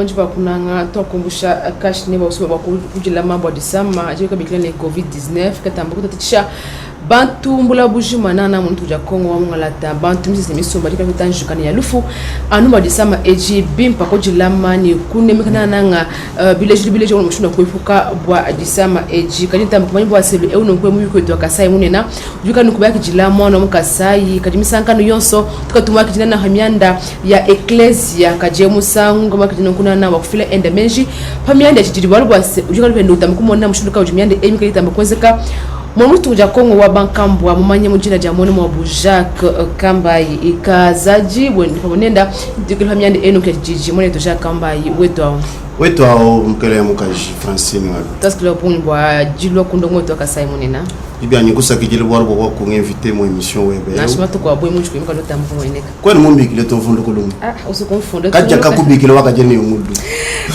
Balondi ba kunanga tuakumbusha cash ne bua bua kudilama bua disama didi kabikila ne Covid-19 katamba kutatshisha bantu mbula bujima nana mu ditu dia Kongo wa mungalata bantu misese ne misumba dikala kutanjuka ne ya lufu anu bua disama edi bimpa kudilama ne kunemeka nananga uh, bilejilu bileja mu mushindu wa kuepuka bua disama edi kadi ntamba kumanya bua selu eu nunku muyuki wetu wa Kasai munena udi kanu kubayakidila muana wa mu Kasai kadi misankanu yonso tukatumakidila naha mianda ya ekleziya kadi eu musangu ngamakidila nunku nana wa kufila enda meji pa mianda ya tshididi bualu bua se udi kanu pende utamba kumona mushindu kayi udi mianda eyi mikale itamba kuenzeka mu mutungu dia Kongo wa bankambua mumanye mu dina dia muena muabu Jacques Kambayi Kazadi pamue nenda dikila pa mianda eyi nunku ya tshididi muanetu Jacques Kambayi wetu awu. Wetu awu mukele mukaji Francine wabi. Tuasikila bungi bua dilua ku ndongo wetu wa Kasai munena. Bianyi kusakidila bualu bua wakunginvite mu emission webe. Nansha matuku a bue mutshiku imikala utamba kumueneka. Kwena mumbikile to mfundu kulumu. Ah, usukumfunda. Kajya kakubikila wakaja ne ngudu.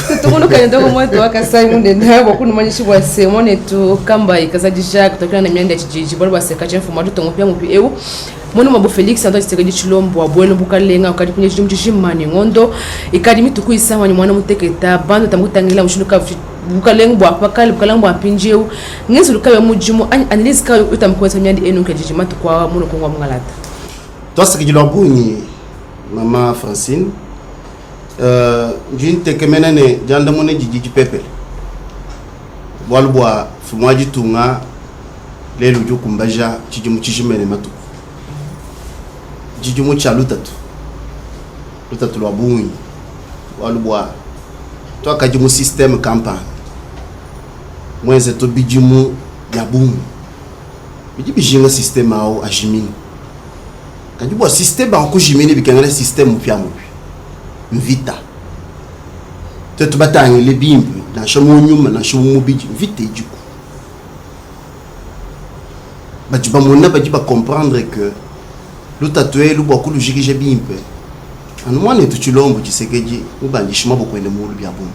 Tutungunuka ne ndongo mwetu wa Kasai munene bua kunumanyisha bua se muanetu Kambayi Kazadi Jacques tuakila na mianda ya tshididi bualu bua se katshia mfumu wa ditunga mupia mupi eu Muana muabu Felix Antoine Tshisekedi Tshilombo wa buena bukalenga ukadi kunya tshidimu tshijima ne ngondo ikadi mituku isama ne muana muteketa bantu batamba kutangila mushindu kayi bukalenga bua pa kale bukalenga bua mpindieu ngenzelu kayi wa mudimu anyi analyse kayi utamba kuenza mianda enu nkajiji matuku aa muno Kongo wa mungalata. Tuasakidila wa bungi mama Francine. Uh, ndi ntekemena ne diandamuna didi dipepele bualu bua mfumu wa ditunga lelu udi ukumbaja tshidimu tshijima ne matuku tshidimu tshia lutatu lutatu lua bungi bualu bua tuakadi mu systeme kampanda muenze to bidimu bia bungi bidi bijinga systeme au ajimine kadi bua systeme au kujimine bikengela systeme mupiamupia mvita tuetu batangile bimpe nansha mu nyuma nansha mu mubidi mvita idiku badi bamona badi bacomprendre que lutatu elu bua kulujikija bimpe anu muanetu Tshilombo Tshisekedi mubandishe maboko ende muulu bia bungi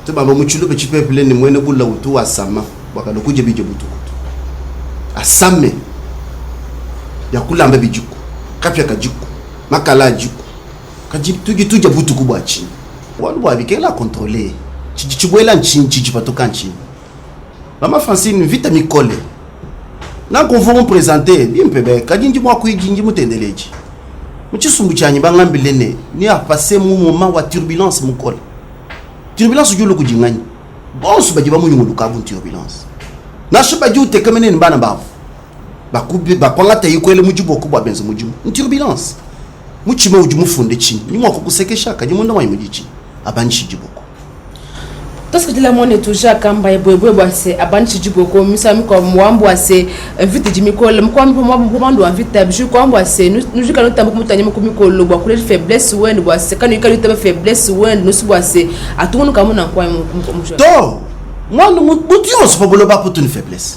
tubamba mu tshiluba tshipepele ne muena bula utu wasama bua kalu kudia bidia butuku to asame bia kulamba bidiku kapia kadiku makala adiku kadi tudi tudia butuku bua tshinyi bualu bua bikengela contrôler tshidi tshibuela ntshinyi tshidi tshipatuka ntshinyi Mama Francine mvita mikole nanku mvua mupresente bimpe be kadi ndi muakuidi ndi mutendeledi mu tshisumbu tshianyi bangambile ne ni apase mu moment wa turbulence mukole turbulence udi ulua kudi nganyi bonso badi bamunyunguluka abu turbulence nansha badi utekemene ne bana babu bakuangata ikuele mu diboko bua benze mudimu turbulence mutshima udi mufunde tshinyi ni mua kukusekesha kadi munda wanyi mudi tshinyi abandishe diboko Tuasakidila muanetu Jacques Kambayi buebue bua se abandishe diboko misangu mikuabu muambu wa se mvita idi mikole mukuambi muambu wa mvita bidi kuambu wa se nujikala nutamba kumutanyima ku mikolo bua kuleja faiblesse wende bua se kanuikali utaba faiblesse wende nusu bua se atungunuka amu nanku to mwana mutu yonso pa buloba apo tuni faiblesse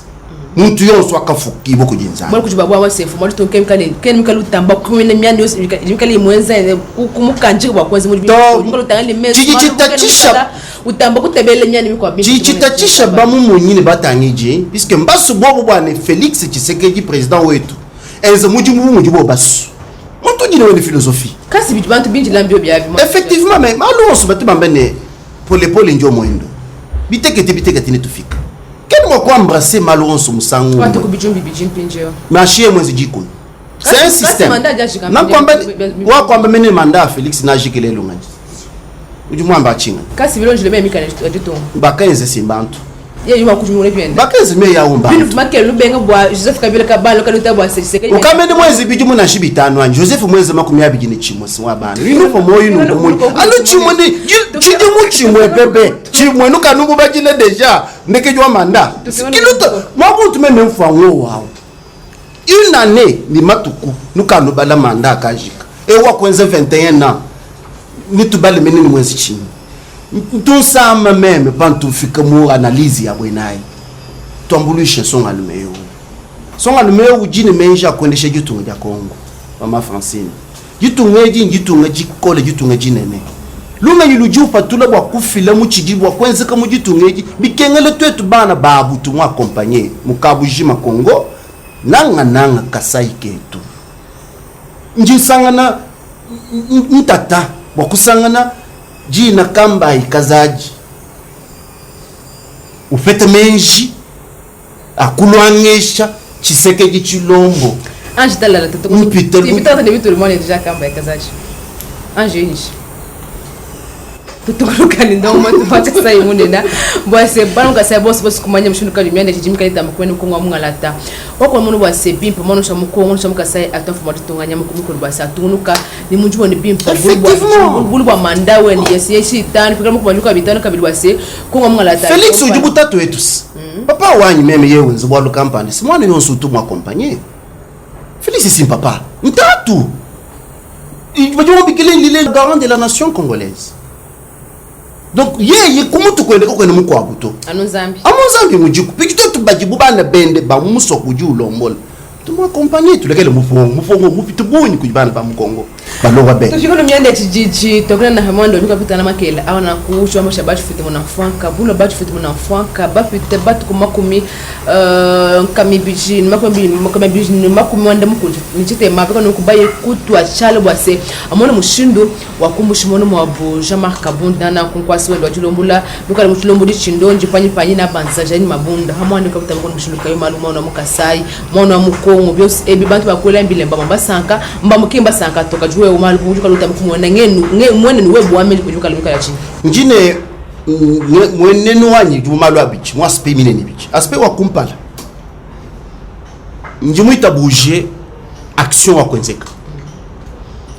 muntu yonso akafukibua kudi Nzambi. Bualu kudi babua wase mfumu adi tonke mikale kene mikale utamba kumena mianda yonso mikale imwenza kumukandika bua kuenza mudimu mikale utanga ne mesu tshidi tshitatshisha utamba kutebela mianda mikuabu tshidi tshitatshisha bamumunyi ne batangidi puisque mbasu bobu bua ne Felix Tshisekedi president wetu enze mudimu bu mudi bo basu muntu udi ne wende philosophie kasi bidi bantu bindila mbio biabi effectivement mais malu onso batu bamba ne polepole ndio mwendo bitekete bitekete ne tufika Kena mua kuembrasser malu onso musangu umue. Matuku bidimu bibidi mpindieu. Mashiye mwezi dikumi. C'est un système. Nakwamba wakwamba mene mandat ya Felix najikele elonga udi muamba tshinga. Kasi bilonjile meme mikana ditunga. Bakaenze si bantu. Ye yuma kujumule bienda. Bakaenze me ya umba. Binu makele lubenga bua Joseph Kabila kabalo kaluta bua Tshisekedi. Ukamene mwezi bidimu na shibitano anyi Joseph mwezi makumi abidi ne chimwe si wa bana. Inu po moyo inu kumunyi. Anu chimwe ni chidimu chimwe bebe. Chimwe nukanubu bajile deja. Ndekedi wa manda kiluta mwamuntu meme mfua ngo wawu une année ni matuku nukanu bala manda akajika ewa kwenza 21 ans nitubale mene ni mwenzi chini ntunsama meme pantu mfika mu analyse ya bwenayi tuambuluishe songalume eu songalume eu udi ne meji a kuendesha ditunga dia Congo mama Francine Ditunga edi nditunga dikole, ditunga dinene. Lungenyi ludi upatula bua kufila mu tshidi bua kuenzeka mu ditunga edi bikengela tuetu bana babu tumu accompagner mu kabujima Congo nanga nanga Kasai ketu. Ndi nsangana ntata bua kusangana. Dina Kambayi Kazadi upeta menji a kulwangesha Tshisekedi Tshilombo. Ange talala toto Mpita lu- Mpita ne bitu mwana deja Kambayi Kazadi. Ange inji. Tutukuluka ni ndongo tupacha sai munena. Bwa se bana ka sai boss boss kumanya mushindu kali myanda chijimi kali tamba kwenu kongwa mungalata. Wako munu bwa se bimpa mwana sha mukongo sha mukasai atafu matutunganya mukumukulu bwa se atunuka ni munju woni bimpa Effectivement. bulu bwa manda weni yesi yesi itano pikala mukumajuka bitano kabili bwa se kongwa mungalata. Felix udi butatu wetu si. Papa wanyi meme yewe nzi bwalu kampani si mwana yonso utu muakompanye. Felix si papa. Ntatu. Badi bamubikile il est le garant de la nation congolaise. Donc yeye kumutu kwende kakwene mukuabu to. Anu Nzambi. Amu Nzambi mujiku. Piki twetu badi bu bana bende ba mu musoko udi ulombola. Tumuakompanye tulekele mufongo mufongo mupite bungi kudi bana ba mu Congo. Baloba bende. Tufika no mianda tshijiji tokena na hamando ndiko pitana makela awa na kushwa masha bachu fite mona franka bula bachu fite mona franka ba fite batu kuma kumi nkami biji makumi makumi biji makumi wanda mukunji nichite mapeka no kubaye kutwa chale bwase amona mushindu wa kumbushi mono mwa bu Jean-Marc Kabunda na kunkwasi wendo chilombula lukala muchilombuli chindonji panyi panyi na banza jani mabunda hamwa ndiko pitana kono mushindu kayo malu mwana mukasai mwana mukongo byose ebi bantu bakwela mbile mbamba basanka mba mukimba sanka toka juwe umalu kujuka luta mukumona ngenu nge mwene ni webu ameli kujuka luka ya chini Njine mwenenu wanyi jumalu abichi mwa aspect minene bichi aspect wa kumpala nji mwita bouger action wa kwenzeka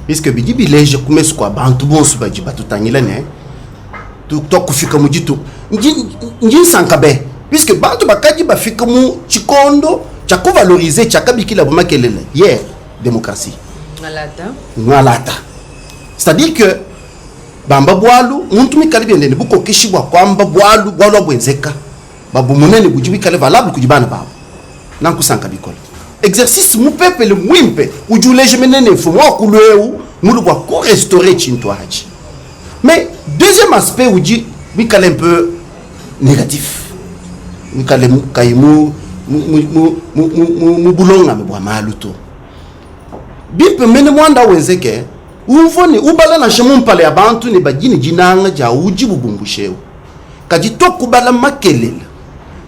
puisque bidi bileje kumesu kwa bantu bonso badi batutangila ne twakufika mu ditu nji nji nsanka be puisque bantu bakadi bafika mu tshikondo tshia kuvaloriser tshiakabikila bu makelele hier démocratie ngalata ngalata c'est-à-dire que bamba bualu muntu mikale biende ne bukokeshi bua kuamba bualu bualu abuenzeka babu munene budi buikale valable kudi bana babu nankusanka bikole exercice mupepele muimpe udi uleja menene mfumu wa kulu eu mulu bua kurestaurer tshintu atshi mais deuxième aspect udi muikale un peu négatif muikale kayi mu mu bulongame bua malu to bimpe mene muanda wenzeke umvua ne ubala nansha mu mpala ya bantu ne badi ne dinanga dia udi bubumbushewu kadi tokubala makelela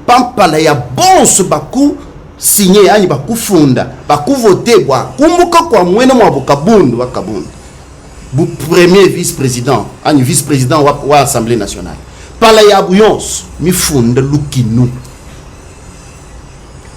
pampala ya bonso baku sinye anyi bakufunda bakuvote bua kumbuka kwa mwene mwa bukabundu wa kabundu bu premier vice-président anyi vice-président wa, wa assemblée nationale pala ya buyonso mifunda lukinu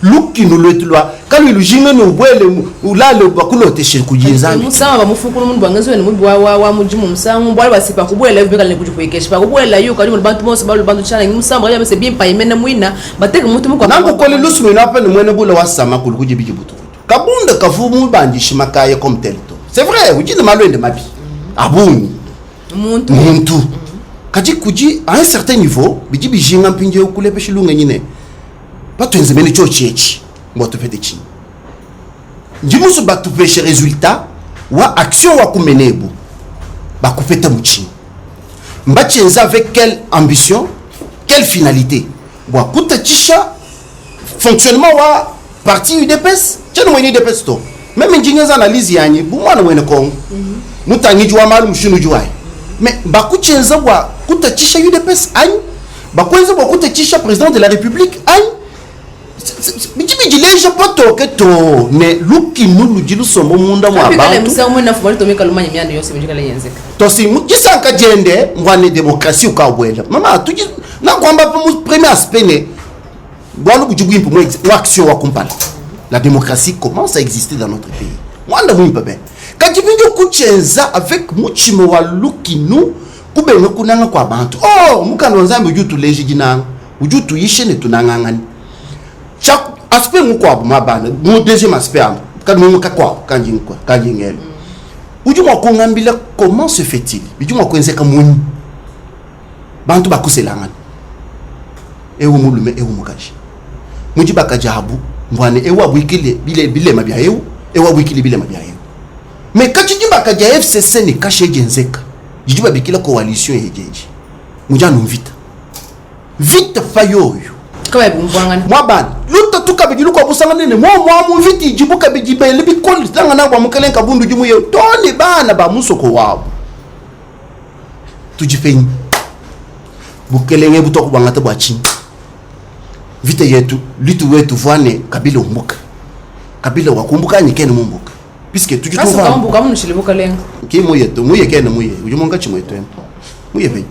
lukinu lwetu lwa kalu lujinga ne ubwele ulale bakuloteshe kudi nzambi musama bamufukulu mundu bwangezo ne mubi wa wa wa mujimu musangu bwale basipa kubwela bikala ne kujikwekesha pakubwela yo kali bantu bonso balu bantu chana musama bali base bimpa imene mwina bateka mutu mukwa nangukole lusu mina apa ne mwene bula wasama kulu kudi biji butukutu kabunda kavu mubandishi makaya comme tel to c'est vrai udi ne malwende mabi abungi muntu muntu kadi kudi à un certain niveau bidi bijinga mpindieu kulepesha lungenyi ne batuenze mene tshio etshi mbua tupete tshinyi ndi musu batupeshe résultat wa action wa kumenebu bakupeta mutshinyi mbatshienza avec quelle ambition quelle finalité bua kutatshisha fonctionnement wa parti UDPS tshiena mwene UDPS to meme njingenza analyse yanyi bu mwana mwene Kongo mutangidi wa malu mushindu udi wayi mais bakutshienza bua kutatshisha UDPS anyi bakwenza bua kutatshisha président de la république anyi bidi bidileja patoke to ne lukinu ludi lusomba munda mwa Apikale bantu musangu mwene afuma litomeka lumanya myanda yonse bijikale yenzeka tosi disanka diende mbwane démocratie ukabwela mama tudi nakwamba pa mu premier aspect ne bualu budi buimpe mu mu action wa kumpala la démocratie commence à exister dans notre pays mwanda muimpe be kadi bindi kutshenza avec mutshima wa lukinu kubenga kunanga kwa bantu oh mukanda wa nzambi udi utuleja dinanga udi utuyishe ne tunangangani Tshia aspect mukuabu mabana mu deuxième aspect amba kadi mu kakuabu kanji nkwa kanji ngelo udi mua kungambila comment se fait-il bidi mua kuenzeka munyi bantu bakuselangana ewu mulume ewu mukaji mudi bakaji abu mbwane ewu abuikile bile bilema bia ewu ewu abuikile bilema bia ewu mais katshidi bakaji ya FCC ne kashe jenzeka didi babikila coalition yejeji mudi anu mvita vita pa yoyo kaba bumvwangana mwabana lutatu kabidi lukwabusangana ne mwa mwa mu mvita idibu kabidi bele bikole tangana bwa mukelenge kabundu dimu yo toni bana ba musoko wabo Tudi penyi? Bukelenge ebu tuakubuangata bua tshinyi? Mvita yetu, lutte wetu uvua ne Kabila umbuka. Kabila wakumbuka anyi kena mumbuka? Puisque tudi Kasi tuva kambuka amunushile bukalenga. Ki muye to, muye kena muye, udi munkatshi muetu emu. Muye penyi?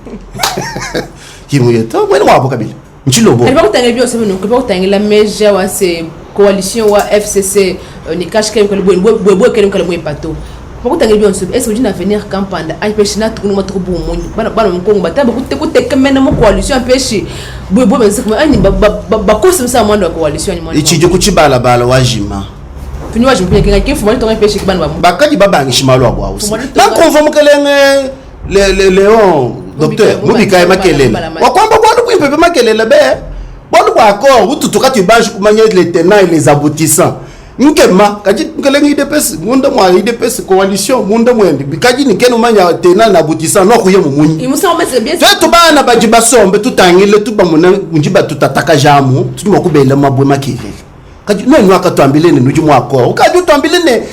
Ki muye to, muena wabo Kabila. Ntshilombo. Kadi bakutangila bionso bino, kadi bakutangila meja wa se coalition wa FCC ne cash kele kale bwe bwe bwe kele kale mwe pato. Bakutangila bionso est-ce que udi na avenir kampanda anyi peshi na tukunu matuku bu munyi bana bana mu Congo batamba kute kutekemena mu coalition peshi bwe bwe benze kuma anyi bakosi musa mwanda wa coalition anyi mwanda. Itshidi ku tshibalabala wajima. Tuni wajima kunya kinga kifu mwanda tonga peshi kibana ba. Bakadi babangishi malu abu awu. Nakumva mukelenge le, le, Leon docteur mubikaye makelele wakwamba bwalu bwimpe pe makelele be bwalu bwa accord bututu katuibanji kumanya les tenants et les aboutissants nkema kadi mukelenge UDPS munda mwa UDPS coalition munda mwende bikadi ni kenu manya tenant na aboutissant no kuye mumunyi twetu bana badi basombe tutangile tubamuna mundi batutataka jamu tudi mua kubela mabwe makelele Kadi nuenu akatuambile ne nudi mu accord. Ukadi utuambile ne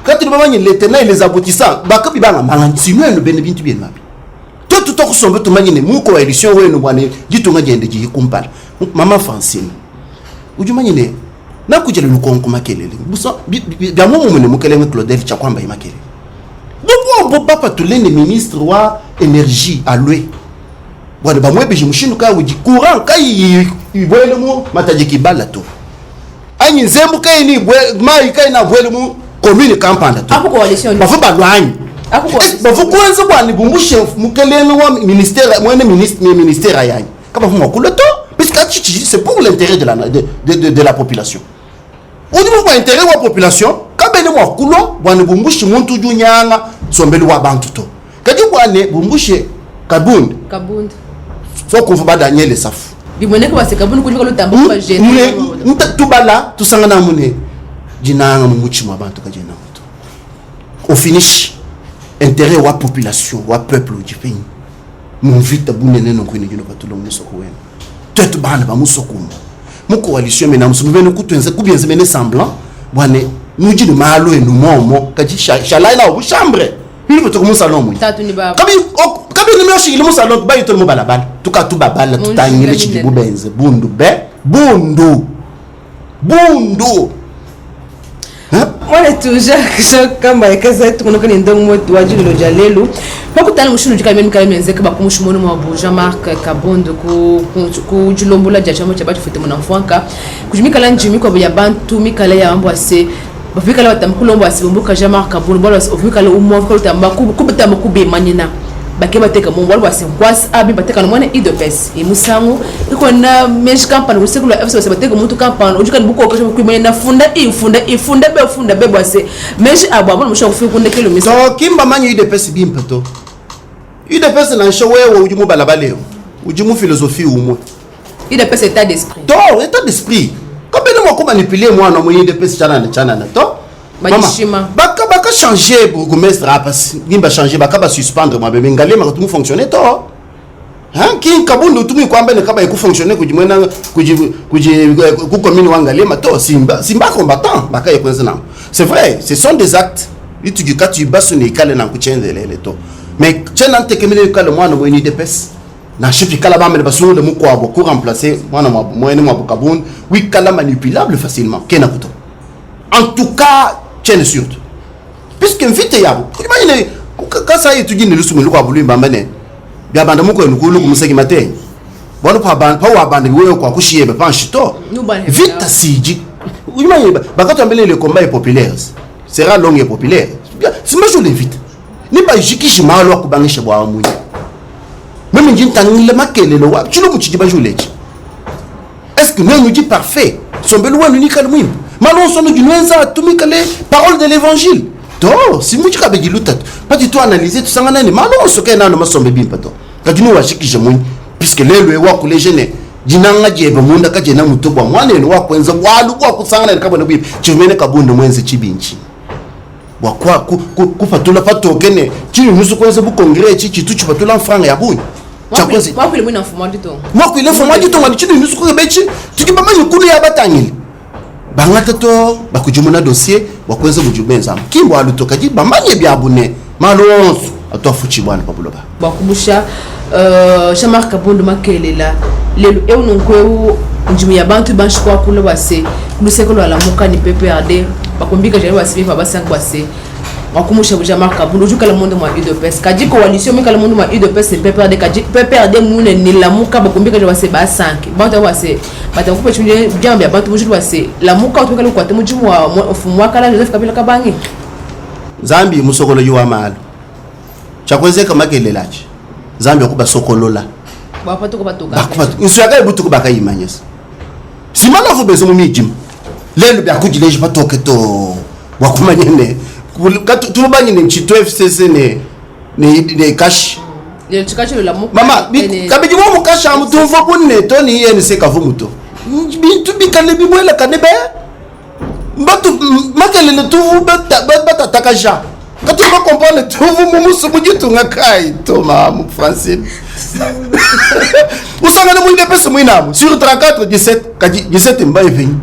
katudi bamanye les tenants et les aboutissants bakabi banga manga si nuenu bene bintu bienu abi. Tuetu tuakusomba tumanye ne mu coalition wenu bua ne ditunga diende diyi kumpala. Mama Francine udi umanye ne nakujela lukonko makelele busa bia muomumue ne mukelenge Claudel tshiakuambaye makelele. Bobo bapatule ne ministre wa energie alue bua ne bamuebeje mushindu kayi udi courant kayiyi ibuele mu Matadi Kibala to anyi nzembu kayi ni mayi kayi nabuele mu commune kampanda to Aku coalition bavua balua anyi Aku coalition. bavua kuenza bua ne bumbushe mukelenge wa ministère muene ministre ministère yanyi kabavua mua kulua to puisque atshi c'est pour l'intérêt de la de, de, de, de la population udi bua intérêt wa population kabene mua kulua bua ne bumbushe muntu udi unyanga nsombelu wa bantu to kadi bua ne bumbushe Kabund Kabund sokumva ba Daniel Safu bimoneka base Kabund kudi lutamba kuba gérer tubala tusangana mune dinanga mu mutshima wa bantu kadiena mutu au finish intérêt wa population wa peuple udi penyi mu mvita bunene nonkuine dino patula mu musoko wenu twetu bana ba musoko umu mu coalition mena musu mubene kutuenza kubienza mene semblant bua ne nudi ne malu enu momo kadi shalai nawo bu chambre bili kutoka mu salon munyi Tatu ni baba. kabi kabi ni myoshikile mu salon bayitole mu balabala tukatubabala Mu tutangile njinga tshidi minene. bubenze bundu be bundu bundu Mwana tu Jacques Jacques Kamba ekaza tukunoka ni ndongo mwetu wa dilolo dia lelu pakutala mushindu udi kamene kale menzeka bakumushimonu mwa bu Jean-Marc Kabund ku ku- ku dilombola dia tshiamua tshia batshifute muna mfuanka kudi mikala njimi mikuabo ya bantu mikala ya ambua se bavikala batamba kulomba basi bumbuka Jean-Marc Kabund bwala basi ovikala umwa vikala utamba kubutamba kubemanyina bake bateka mu bwala basi nkwasi abi bateka no mwana UDPS imusangu ikona mesh company kusekulu FC basi bateka muntu company ujikani bukokesha kuimanya na funda i funda i funda be funda be bwase mesh abo abona musha kufika kundekelo misa to kimba manyi UDPS bimpe to UDPS nansha wewe udi mu balabala eu udi mu philosophie umwe UDPS état d'esprit to état d'esprit kabene mwa kumanipuler mwana mu UDPS chanana chanana to Badishima. baka baka changer bourgmestre apa ngimba changer baka ba suspendre mwa bebe ngalema katumu fonctionner to hein ki kabundu tumu kwamba ne kaba ikufonctionner kuji mwena kuji kuji ku commune wa ngalema to simba simba combattant baka yekwenza na c'est vrai ce sont des actes itu katu basu ne kale na kuchendelele to mais chena ntekemele kale mwana mweni UDPS na shifi kala bamele basungule mukwabo ku remplacer mwana mwa mwene mwa Kabund wikala manipulable facilement kena kuto en tout cas tienne surtout puisque mvite yabo imagine kasa yetu jini lusumu lukwabo lwimbamba ne byabanda mukwenu kulu kumuseki matenya bwana pa ban pa wabanda wewe kwa kushiyebe panshito Nubane vita siji imagine bakatwambele le combat est populaire sera long et populaire simajule vita ni bajikishi malo akubangisha bwa munyi meme nji ntangile makelelo wa chilo muchiji bajulechi est-ce que nous nous dit parfait sombelu wenu ni kale mwimba malonso nous dinwenza atumikale parole de l'évangile to si muchi kabe diluta pas du tout analyser tout sangana ni malonso ke nano masombe bimpa to kadinu washikije munyi puisque lelo ewa kulejene dinanga jebe munda kajena mutobwa mwana eno wakwenza bwalu bwa kusangana kabona bwipi chimene kabundu mwenze chibinchi bwa kwa kupatula patokene chini nusu kwenze bu congrès chi chitu chipatula mfranga ya bunyi chakwenze mwakwile mwina mfumo dito mwakwile mfumo dito ngani chini nusu kubechi tukibamanya kulu ya batangile bangata to bakujumuna dossier wakwenze bujubenza kimbo alutoka ji bamanye byabune malonso atwafuchi bwana pabuloba. Bua kumusha Jean-Marc Kabund makelela lelu eu nunku eu njimu ya bantu banshi kuakula bua se ku luseke lua Lamuka ne PPRD bakumbika jali bua se bimpa basanka bua se wakumusha bu Jean-Marc Kabund udi ukala munda mua UDPS kadi coalition mikala munda mua UDPS ne PPRD kadi PPRD mune ne Lamuka bakumbika bua se basanke bantu bua se batamba kupesha biama bia bantu mujilu bua se Lamuka utumikala kukuata mudimu wa mfumu wa kala Joseph Kabila Kabange. Nzambi musokolodi wa malu. Tshiakuenzeka makelela atshi Nzambi wakubasokolola. Nsuya kayi butuku bakayimanyisa simana avu benza mu midima lelu biakudileja patoke to bua kumanya ne tubanye ne ntshitu FCC ne ne ne kashi mama kabidi mu mukashi amu tumvua bunne to ne INC kavu muto bintu bikale bibuelakane be Batu makelele tuvu batatakaja katuyi bakomprendre tuvu mu musu mu ditunga kayi to mamu Francine usangane mu UDPS muinamu sur 34 17 kadi 17 mbaye penyi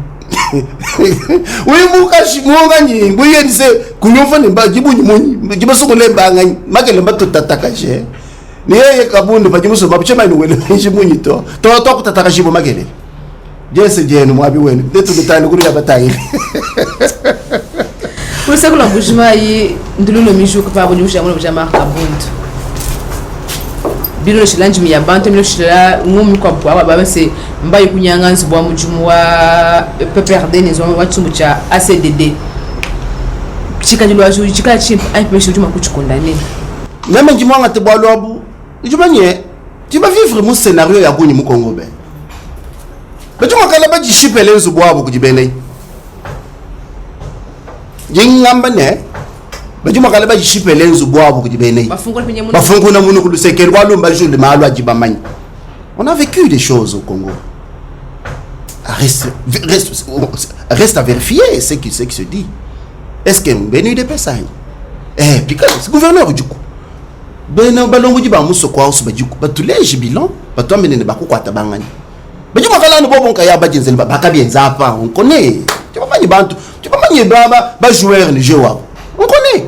uyu mukashi muonganyi mbuyendise kunyumva ne mba dibunyi munyi dibasukule mbanganyi makele mbatutatakaje ni yeye kabundu padi musomba buchemani wele menji munyi to to to kutatakajibwa makelele Jese jenu mwabi wenu netulutani kuri yabatayile kusekula mbujimayi ndululo mijuka pa budi usha muna Jean-Marc Kabund bilo shila njimi ya bantu milo shila ngumi kwa bwa ba se mbayi kunyanga nzubu wa mudimu wa PPRD ne nzubu wa tsumbu tshia ACDD tshikadilu acho tshikala tshimpe anyi peshi udi mua kutshikondane meme ndi muangate bualu abu Udi manye tudi ba vivre mu scenario ya bungi mu Congo be. Badi muakala badishipele nzubu wabu kudi benenyi. Ndi ngamba ne badi muakala badishipele nzubu wabu kudi benenyi. Bafunkuna munu ku luseke lua lumba jule malu adi bamanye. On a vécu des choses au Congo. Reste, reste, reste à vérifier ce qui, ce qui se dit. Est-ce que Mbeni UDPS Eh, puis gouverneur du coup. Bena balombodi ba musoko awu badiku batuleje bilan, batuambile ne bakukuata banganyi. Badi mua kala anu bobo nkaya badienzele bakabienza apa, on connaît. Tu bamanye bantu, tu bamanye ba ba, ba joueur ne jeu wabo. On connaît.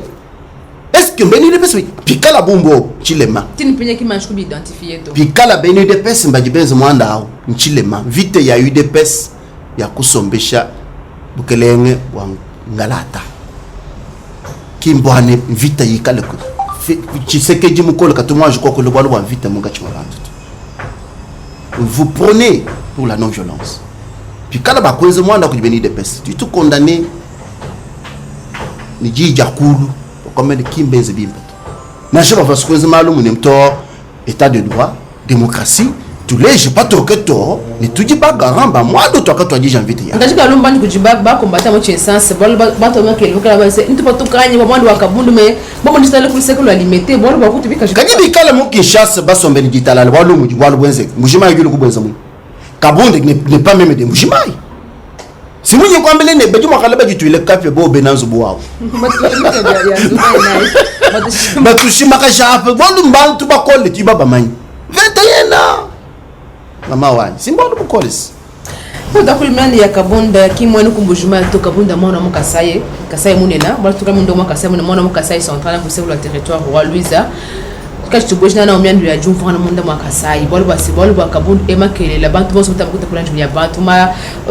Est-ce que bena UDPS pikala bumbo tshilema? Tini penya ki manji kubi identifier to. Pikala bena UDPS mbadi benze muanda awu ntshilema. Vite ya UDPS ya kusombesha bukelenge bua ngalata. Ki mbua ne mvita yikale ku Tshisekedi mukole katu muanji kuakula bualu bua mvita munkatshi mua bantu to. Vous prenez pour la non-violence. Pikala bakuenza muanda kudi bena UDPS, tu tu condamné ne diyi dia kulu bakuamba ne ki mbenze bimpe to. Nansha bavua kuenza malu mune to Etat de droit, democratie, tuleje patoke to ne tudi ba garant ba muanda tuakatuadija mvita ya. Ngaji kalomba ni kudi ba ba combattant mo essence balo ba to makele bokala ba se ntu patukanye ba muanda wa kabundu me ba mo ndisale ku sekelo alimete balo ba kutu bika. Kadi bikale mu Kinshasa basombe ni ditalala bualu mudi bualu buenzeke Mbujimayi udi kubuenza munyi? Kabunde n'est pas meme de Mbujimayi. Simunyi kuambile ne badi muakala badituile kapia bo bena nzubu wabu. Batushimakaja apa bualu mbantu bakole tudi babamanyi. 21 ans. Mama wanyi, si mbualu bukole si. Utakulimani ya Kabunda kimwenu kumbujuma to Kabunda mwana mu Kasai Kasai munena batu kamundo mwa Kasai munena mwana mu Kasai central ku sekula territoire roi Luiza kachi tubwejina na omyandu ya jumva na munda mwa Kasai bualu bua se bualu bua Kabunda emakelela bantu bonso mutamukuta kula njumi ya bantu ma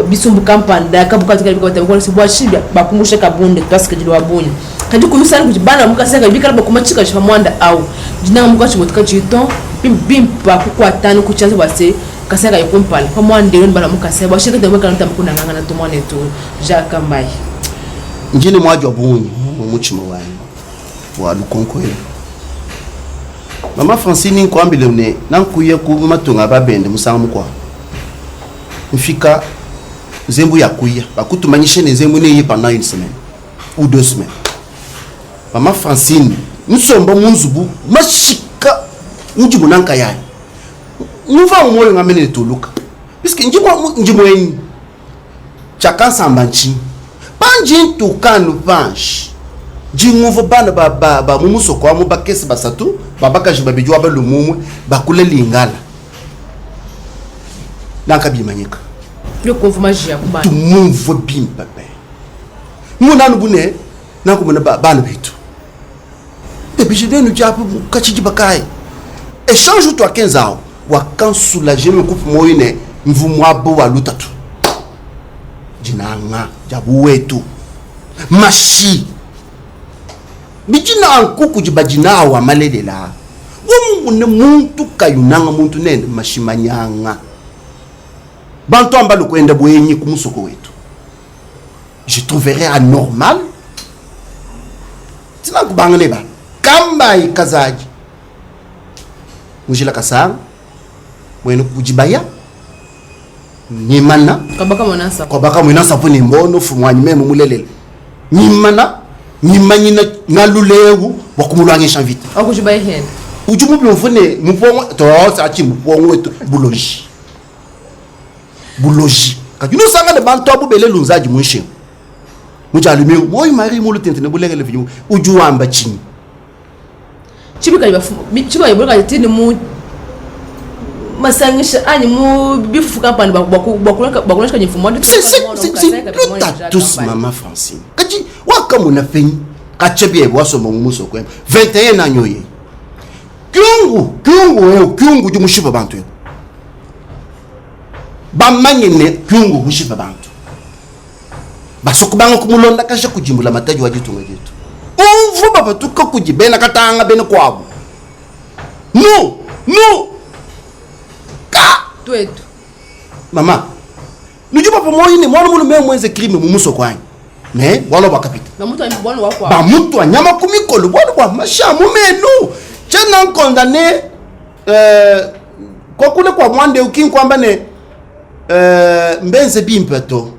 bisumbu kampanda kabukatu kali bikabata bikole bua shi bakumbusha Kabunda twasikadili wa bunyi kadi kuyusana kuti bana mu Kasai bikala bakuma chika cha mwanda au dinanga mukachi motuka chiton bimpa kukwatana kuchaza bua se Kasai kayi kumpala pa mwanda eyo bana mu Kasai bua shi kata bikala mutamuku nanganga na tumwana etu Jacques Kambayi Njini mwaji wa bunyi mu mutshima wanyi wa lukonko elu. Mama Francine nkuambile ne nankuya ku matunga babende musangu mukuabu. Mfika nzembu ya kuya bakutumanyishe ne nzembu neyi pendant une semaine ou deux semaines. Mama Francine nsomba mu nzubu mashika ndi munanka yayi. Nuva moyo ngamene ne tuluka. Puisque ndi ndi mwenyi. Tshiakansamba ntshinyi? Pandi ntuka anu panshi, ndi ngumvua bana ba, ba, ba mu musoko amu bakese basatu, ba bakaji babidi wa balume umue, bakula Lingala. Nanka bimanyika. Yo kumvua majiya ku bana. Tumumvue bimpe be. Mona anu bu ne, nankumona ba, bana betu. Ebije nenu diapu katshidi bakayi. Echange utuakenza awu wakansoulager meme kupu muoyo ne mvua muaba wa lutatu. Dinanga dia buwetu, mashi, bidi nanku kudi badi nawu a malelela. Wewe mumone muntu kayi unanga muntu nende, mashi manyanga. Bantu amba lukuenda buenyi ku musoko wetu. Je trouverais anormal tina kubanga ne ba kambayi kazadi mujila kasanga mwene kujibaya nyimana Kabaka mwana nsapu. kwabaka mwina nsapu ni mbono fumwanyi meme mulelela nyimana nyimanyina na lulewu bwa kumulwangisha mvita Wakujibaya hena. udi mubyumvu ne mupongo to achi mupongo wetu buloji buloji kadi nusangane bantu abu bele lunzadi munshingu mujalumiu moyi mari mulutente ne bulengele vinyu udi wamba tshinyi Tshibika bafu tshibika buluka tini mu masangisha anyi mu bifufu kampani bakulashika mfumu luta tous mama Francine kadi wakamona penyi kachebi wasomba mu musoko 21 nanyoye kyungu kyungu eu kyungu udi mushipa bantu eu bamanye ne kyungu mushipa bantu basokubanga kumulondakaja kudimbula matadi wa ditunga dietu umvu bapatuka kudi bena katanga bena kuabu nu nu ka tuetu mama nudi bapa moyi ne mwana mulume mwenze crime mu musoko anyi ne bualu buakapita bamutua nyama ku mikolo bualu bua mashi a mu menu tshiena nkondane euh, kuakula kua muanda eu ki nkuamba ne euh, mbenze bimpe to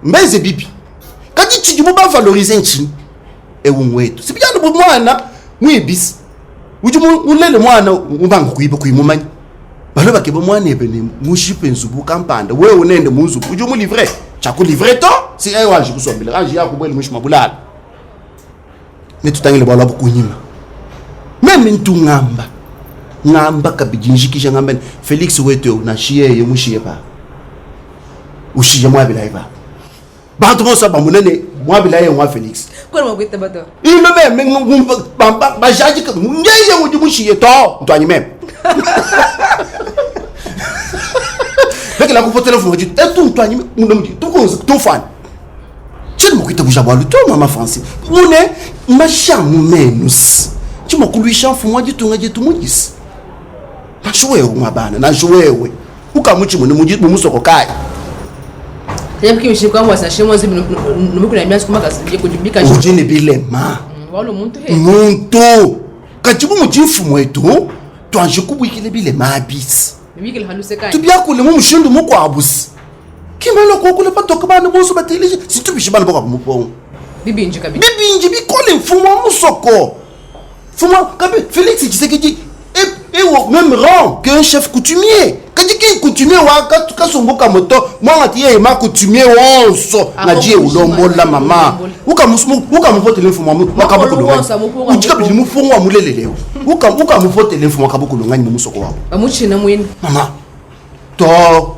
mbenze bibi kadi tshidibu bavalorize ntshinyi eu ngwetu sibijana bu mwana muibisi udi mulele mwana ubanga kuiba kuyi mumanya balo bakeba mwana ebe ne mushipe nzubu kampanda wewe nende mu nzubu udi umulivre tshiakulivre to si eyo anji kusombela anji yakubwele mushi mabulala netutangile bualu abu kunyima meme ntu ngamba ngamba kabidi njikija ngamba ne Felix wetu eu nansha yeye mushiye pa ushiye muabilaye pa bantu bonso bamona ne muabilaye ngwa Felix ino meme bajadika ngeye udi mushiye to ntwanyi meme bekela kupotela mfumu etu ntwanyi tufani tshiena mua kuitabuja bualu to mama Francine mune mashamu menus tshi mua kuluisha mfumu wa ditunga dietu mudisi nansha wewe mwa bana nansha wewe ukamutshimune mu musoko kayi udi ne bilema muntu kadi bu mudi mfumu wetu tuanji kubuikila bilema abisi tubiakule mu mushindu mukuabu si kimana kuakula patoka bana bonso bateleje situbishi bana bakuabu mupongo bibinji kabidi bibinji bikole mfumu wa musoko mfumu kabi Félix Tshisekedi est, est au même rang qu'un chef coutumier kadi ki coutumier wa kasumbu ka moto mwangati yeye ma coutumier wonso na je ulombola mama ukamupotele mfumu wakabukulungani udi kabidi mufungu wa mulelelewo ukamupotele mfumu wakabukulungani mu musoko wabo bamuchina mwini mama to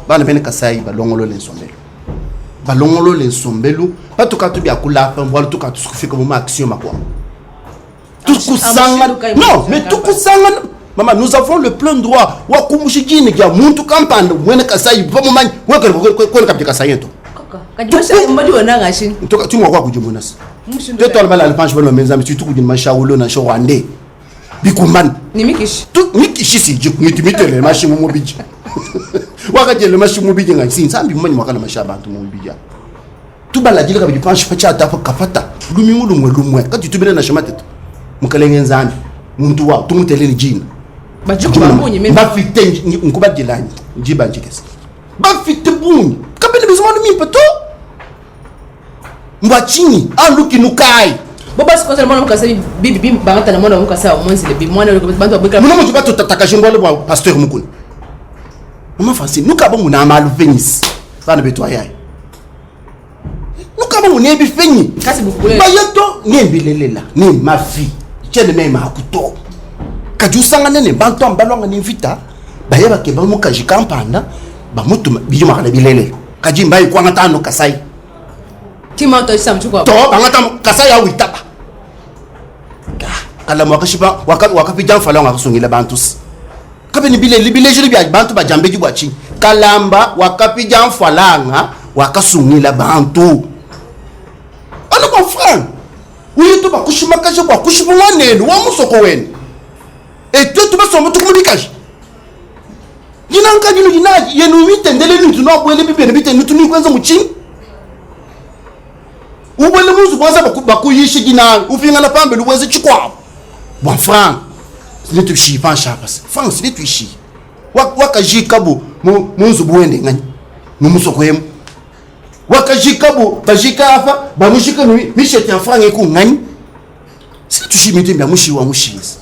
bana bene kasai balongolole nsombelu balongolole nsombelu patuka tubiakulapa mbwalu tuka tusukufika mu maaction makuabu tukusangana non mais tukusangana mama nous avons le plein droit wa kumusha jini dia muntu kampanda mwene kasai pamumanyi wekele kabidi kasai to tumwa kwa kujimuna sa tetwala balala panshi bano menza mitu tukujina mashawulo na showande bikumbana ni mikishi tu mikishi siji ngiti mitele mashimu mubiji wakajele mashimu mubiji nga sinsambi mumanyi mwakala masha abantu mubiji tubaladile kabidi panshi pachata apa kapata lumingu lumwe lumwe kati tubile na shema tetu mukalenge nzambi muntu wa tumutelele jina bajuku babunyi meme bafite nkubadilanyi njibanjikesa bafite bunyi kabili bizimanu mimpe to mbwachinyi alukinukai bo basi kwanza mwana mukasa bibi bi bangata na mwana mukasa mwenzile bi mwana bantu babweka muno mutu batutatakaje mbwale bwa pasteur mukuni mama Francine nukaba muna amalu penyisi bana betu ayayi nukaba muna ebifenyi kasi bukule bayeto nembilelela nemafi tshiene meme akuto kadi usangane ne bantu ambalwanga ne mvita baye bakeba mukaji kampanda bamutuma bijumakana bilelela kadi mbayi kwanga tano kasai tima to isa mchuko to bangata kasai awitaba. Kalamba wakashipa wakapidia mfalanga wakasungila bantu si. Kabene bilele bilejelu bia bantu ba diambedi bua tshinyi? Kalamba wakapidia mfalanga wakasungila bantu. Anu kwa franc. Uyitu bakushimakaja bua kushipa muanenu wa musoko wenu. E tuetu basomba tukumudikaja. Dinanga dinu dina yenu mitendelelu itu nuabuele bibene bitenu tu nikwenza mutshinyi. Ubwele mu nzubu wanza bakuyisha dinanga upingana pambelu wenza tshikuabu. Bua franc netuishiyi panshi apa se franc netuishiyi. Wakajikabu mu nzubu wende nganyi mu musoko emu. Wakajikabu bajika apa bamujika ne mishete ya franc eku nganyi. Situshi mitu mbia mushi wa mushizi.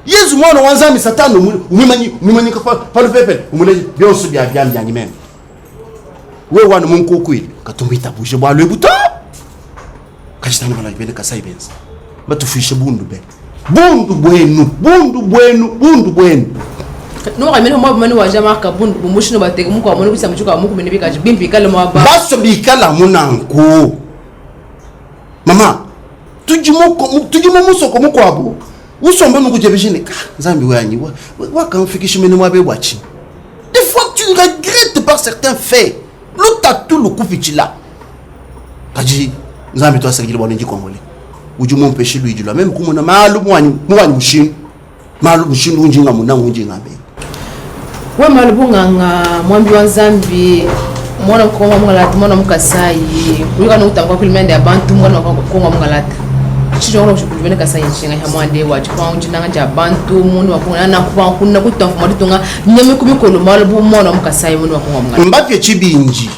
Yezu mwana wa Nzambi Satana umwimanyi umwimanyika pa lupepele umuleje bionso bia bia byanyi meme. Wewe wana munkukuile katumba itabuje bwalu ebu to. Kashitana bana bene kasai benza. Batufishe bundu be. Bundu bwenu, bundu bwenu, bundu bwenu. No mene mwa mane wa jama ka bundu bumushino bateke muko amone kusa muchuka muku mene bikaji bimpi kale mwa ba. Baso bikala munanku. Mama, tudi mu musoko mukuabu usombe mukujebeshe ne ka nzambi wanyi wakamfikisha mene muabe bua tshinyi? Des fois tu regrettes par certains faits lutatu lukupitshila kadi nzambi twasakidila bua ndi congolais udi mumpeshe luidi lua meme kumona malu muwanyi muwanyi mushindu malu mushindu undi ngamona undi ngambe we malu bunganga mwambi wa nzambi mwana mukongo mungalata mwana mukasai uyuka nokutanga kulimende ya bantu mwana kongo mungalata chichongolo kuchibene kasai nshinga ya mwande wa chipangu chinanga cha bantu mundu wa kongo na kupangu kuna kutamfu maditunga nyame kumikolo malu bu mwana mukasai mundu wa kongo mungalata mbapye chibinji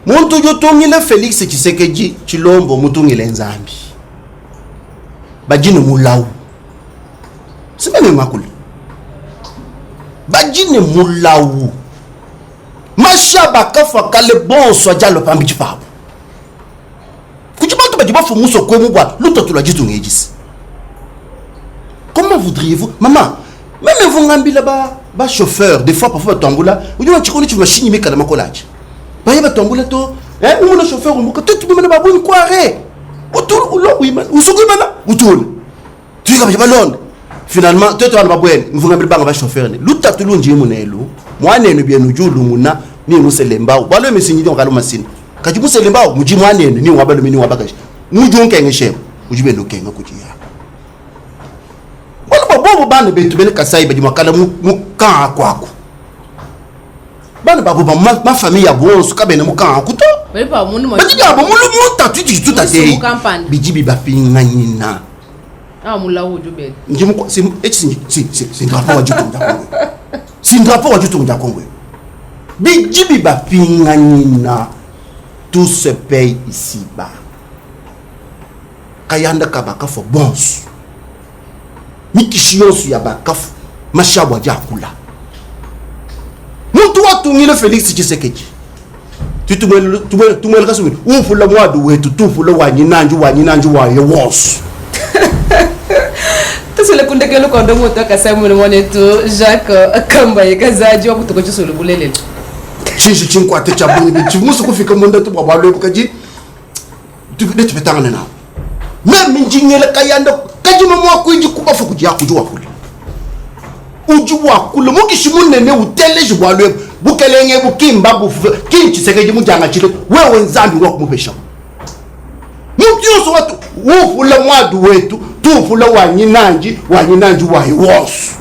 muntu udi utungile Felix Tshisekedi Tshilombo mutungile Nzambi badi ne mulawu simene ngakula badi ne mulawu masha bakafa kale bonso adi alua pambidi pabu kudi bantu badi bafua musoko emu bua lutatu lua ditunga edisi comment voudriez-vous maman meme vous ngambila ba ba chauffeur des fois parfois batambula udi wa tshikondo tshivua mashinyi mikala makolaji baye batambula to eh umona chauffeur umbuka tutu bimana babunyi kware utulu ulo wimana usuku imana utula tuyika baje balonda finalement tuetu bana babwele mvunga banga ba chauffeur ne lutatu lunji munelu mwanenu byenu julunguna ni muselembao balo misinyi donc alo masina kati muselembao muji mwanenu ni wabalo mini wabakaji mujunkenge shema ujibendo kenga kujiya balo bobo bana betu bene kasai badi makala mu kan kwaku bana babo ba ma famille ya bonso kabene mu kan kuto bali pa mundu badi yabo mulu mutatu tuta Musu te mukampani. bidi bibapinganyina ah mulawu ujubele Ndi muko- si- eci si- si- si- si drapeau wa ditunga dia Congo. Si drapeau wa ditunga dia Congo. Bidi bibapinganyina tout se paye ici bas. Kayanda kabakafa bonso. Mikishi yonso ya bakafu mashabu adi akula. Muntu watungile Felix Tshisekedi. Tumwele kasumini ufula mwadu wetu tufula wanyinanji wanyinanji waye wonso. Tusule kundekelo kwa ndomo toka Simon mwanetu Jacques Kambaye Kazaji wa kutoka chisulu bulelele. Chinshi chinkwate cha bungi chimusu kufika munda tu bwa balwe bukaji netupetangana nawo meme njingele kayanda kajima mwakwiji kubafu kuji akuji wakule uji wakule mukishi munene uteleje bwalwe bukelenge bukimba bufu kinchi sekeji mujanga chile wewe nzambi wakumupesha muntu yonso watu ufula mwadu wetu tufula wanyinanji wanyinanji wayi wonso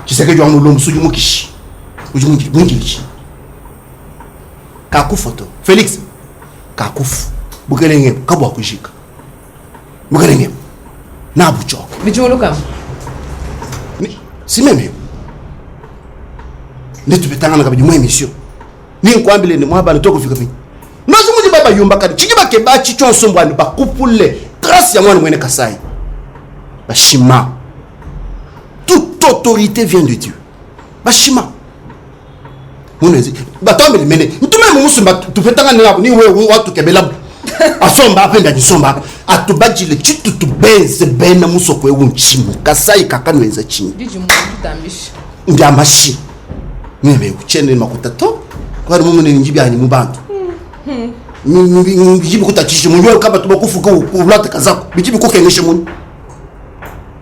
Tshisekedi wa mulumbu suji mukishi uji mungilishi kakufa to Felix kakufa bukelenge kabwa kujika bukelenge na buchoka Bijuluka Ni- si meme nditupetangana kabidi mu émission ni nkwambile ni mwabana tokufika pini nozi mudi baba yumba kadi chiki bakeba chichonso mbwani bakupule trace ya mwana mwene Kasai bashima toute autorité vient de Dieu bashima munezi batambele mene ntume mumusumba tupetanga ni abo ni wewe watukebela asomba apenda nisomba atubajile chitu tubenze bena musoko ewu nchimu Kasai kakanwenza chinyi diji mutambisha ndi amashi meme uchene makuta to kwari mumune njibyanyi mu bantu. Bidi bikutatshisha munyi wewe kabatu bakufuka uluate kazaku bidi bikukengesha munyi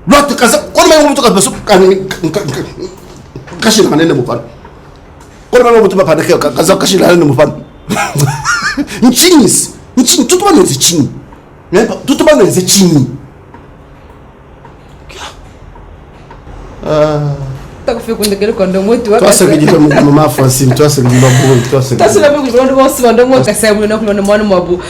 luate kazaku kona mai mutu kabasu kashila kanene mupana kona mai mutu bapana kazaku kashila kanene mupana ntshinyi ntshinyi tutu banenze tshinyi tutu banenze tshinyi Takufika kwa ndongo wetu twasakidila mama Francine twasakidila bongo twasakidila bantu bonso ba ndongo kasai mulona kulona mwana mwabu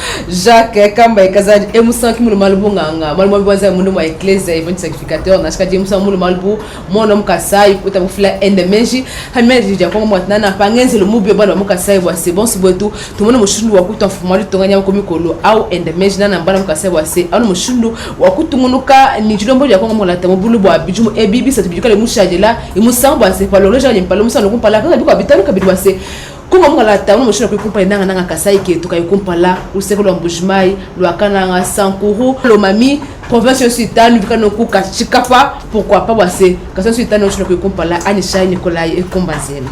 Jacques Kamba ekazadi emusanki mulu malubu nganga malu mwabu banza mundu mwa ecclesia event sacrificateur na shikaji emusanki mulu malubu mwana mu Kasai kuta mufila ende menji hamia dija kongo mwatnana pangenzelo mubi bana mu Kasai bwa se bonso bwetu tumone mushindu wa kutua mfumu wa ditunga nyama ku mikolo au ende meji nana mbana mu Kasai bua se anu mushindu wa kutungunuka ne dilombo dia Kongo mulata mu bulu bua bidimu ebi bisatu bidi kale mushadila imusangu bua se paloloja ne mpala musangu kumpala kaka bikua bitanu kabidi bua se Kongo mungalata anu mushindu wa kuikumpala nanga nanga Kasai ketu kayi kumpala luseke lua Mbujimayi lua Kananga Sankuru Lomami province yonso itanu bikala noku Katshikapa pourquoi pas bua se Kasai yonso itanu mushindu wa kuikumpala anyishayi Nikolai Ekomba Nzena.